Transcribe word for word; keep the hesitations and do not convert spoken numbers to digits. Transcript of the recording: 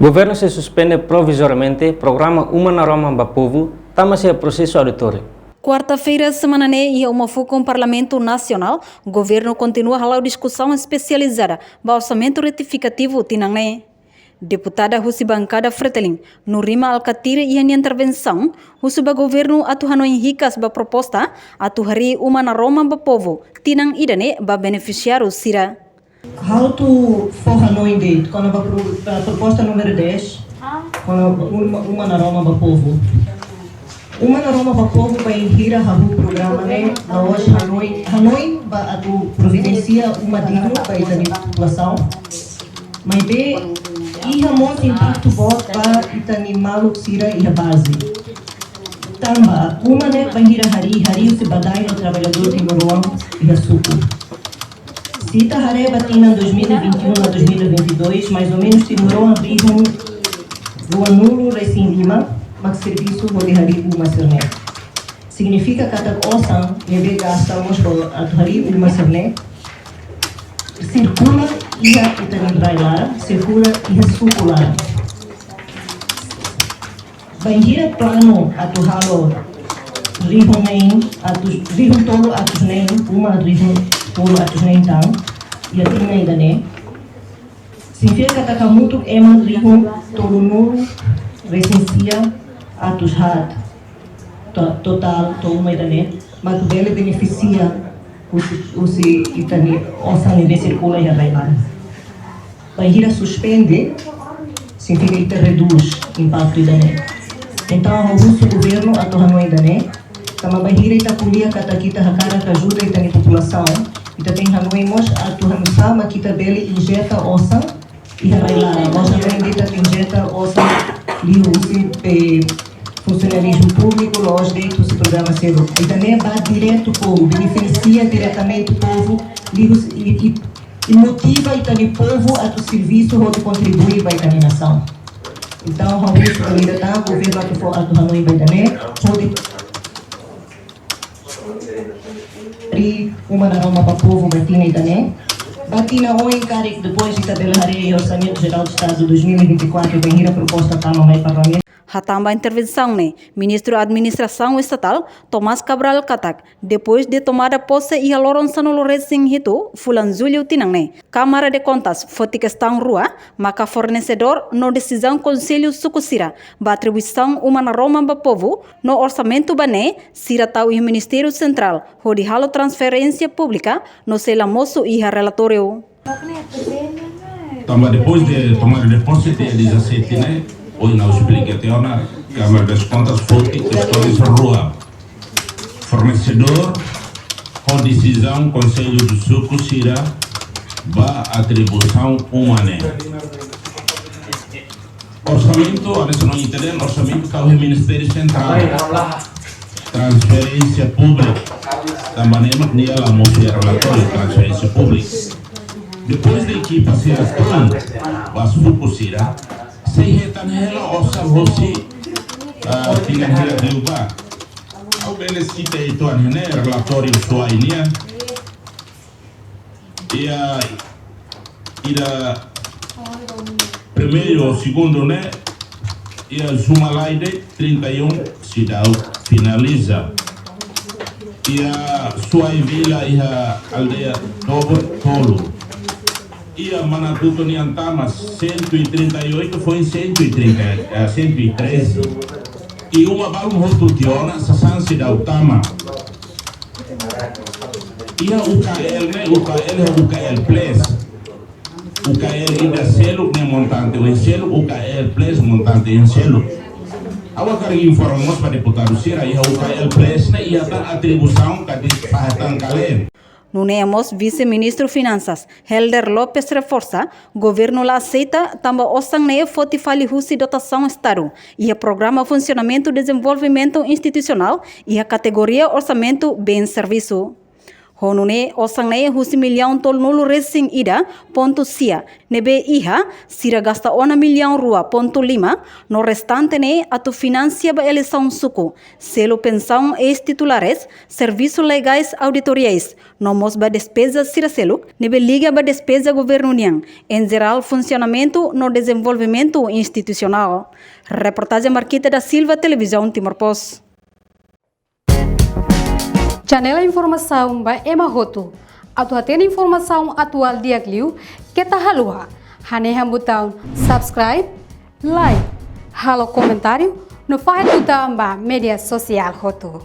Governu sei suspende provizoriamente programa Uma Naroman ba Povu, tanba sei prosesu auditóriu. Kuarta-feira semana ne'e, iha uma fukun Parlamentu Nasionál, governu kontinua hala'o diskusaun espesializada ba orsamentu retifikativu tinan ne'e. Deputada husi bankada Fretilin, Nurima Alkatiri, iha nia intervensaun, husu ba governu atu hanoin hikas ba proposta atu harii Uma Naroman ba Povu tinan ida-ne'e ba benefisiáriu sira. Ha'u atu fó hanoin de'it kona-ba pro-, ba proposta númeru dez, kona-ba Uma, Uma Naroman ba Povu. Uma Naroman ba Povu bainhira hahú programa ne'e, la'ós hanoin, hanoin ba atu providensia uma dignu ba ita-nia populasaun. Maibé iha mós impaktu boot ba ita-nia maluk sira iha baze. Tanba uma ne'e bainhira harii, harii husi badain no traballadór timoroan iha suku. Se ita haree ba tinan dois mil e vinte e um a dois mil e vinte e dois, mais ou menos timoroan rihun ruanulu-resin-lima mak servisu hodi harii uma sira-ne'e. Signifika katak osan ne'ebé gasta mós ba atu harii uma sira-ne'e sirkula iha ita-nia rai-laran, sirkula iha suku laran. Bainhira planu atu halo rihun neen atus, rihun tolu atus neen, uma rihun tolu atus neen tan, iha tinan ida-ne'e. Signifika katak hamutuk ema rihun tolunulu-resin-sia atus haat to-, totál to'o uma ida-ne'e mak bele benefisia husi, husi ita-nia osan ne'ebé sirkula iha rai-laran. Bainhira suspende, signifika ita redús impaktu ida-ne'e. Entaun, ha'u husu governu atu hanoin ida-ne'e, tanba bainhira ita ko'alia katak ita hakarak ajuda ita-nia populasaun, ita tenke hanoin mós atu oinsá mak ita bele injeta osan iha rai-laran. La'ós hanoin de'it atu injeta osan liuhusi, eh, funsionalizmu públiku, la'ós de'it husi programa seluk. Ida-ne'e ba diretu povu, benefisia diretamente povu, liuhusi, i, i, i motiva ita-nia povu atu servisu hodi kontribui ba ita-nia nasaun. Entaun, ha'u husu ba ida tan, governu atu fó, atu hanoin ba ida-ne'e, hodi harii Uma Naroman ba Povu ba tinan ida-ne'e. Ba tinan oin karik depois ita bele haree Orsamentu Jerál do Estado dois mil e vinte e quatro bainhira proposta tama mai Parlamentu. Hatán ba intervensaun ne'e, Ministru Administrasaun Estatál, Tomás Cabral katak, depois de tomada pose iha loron sanulu-resin-hitu fulan Jullu tinan ne'e, Câmara de Contas foti kestaun rua, maka fornesedór no desizaun Konsellu Suku sira ba atribuisaun Uma Naroman ba Povu, no orsamentu ba ne'e sira tau iha Ministériu Sentrál hodi halo transferénsia públika no sei la mosu iha relatóriu. Tanba depois de tomada de posse, dia dezassete ne'e, ohin ha'u esplika tiha ona, Câmara das Contas foti kestaun rua. Fornesedór ho desizaun Konsellu Suku sira ba atribuisaun uma ne'e. Orsamentu, hanesan ita dehan, orsamentu tau iha Ministériu Sentrál. Transferénsia públika. Tanba ne'e mak nia la mosu iha relatóriu transferénsia públika. Depois de ekipa sira tun ba suku sira, sei hetan hela osan hosi, ah, tinan hira liubá. Ha'u bele sita uitoan ne'e relatóriu suai nian. Iha, iha primeiru ou segundu ne'e, iha Zumalai de'it trinta e um seidauk finaliza. Iha Suai Vila, iha aldeia Dobo, tolu. Iha Manatuto nian tama cento e trinta e oito, foin cento e trinta, eh, cento e treze. I uma balun hotu tiha ona, sasán seidauk tama. Iha U K L ne'e, U K L, U K L Plus. U K L ida seluk ne'e montante oin seluk, U K L Plus montante oin seluk. Ha'u hakarak informa mós ba deputadu sira, iha U K L Plus ne'e iha tan atribuisaun ka di fahe tan ka lae. Nune'e mós Vise-Ministru Finansas, Helder Lopes reforsa, governu la aseita tanba osan ne'e foti fali husi dotasaun Estadu iha Programa Funsionamentu Dezenvolvimentu Institusionál iha kategoria orsamentu bens servisu. Ho nune'e osan ne'e husi millaun tolunulu resin ida pontu sia ne'ebé iha, sira gasta ona millaun rua pontu lima, no restante ne'e atu finansia ba eleisaun suku, selu pensaun eis-titulares, servisu legais auditoriais, no mós ba despeza sira seluk ne'ebé liga ba despeza governu nian, en jerál funsionamentu no dezenvolvimentu institusionál. Reportajen Marquita da Silva, Televizaun Timor Post. Janela informasaun ba ema hotu. Atu hatene informasaun atuál di'ak liu, keta haluha hanehan butaun subscribe, like, halo komentáriu, no fahe tutan ba média sosiál hotu.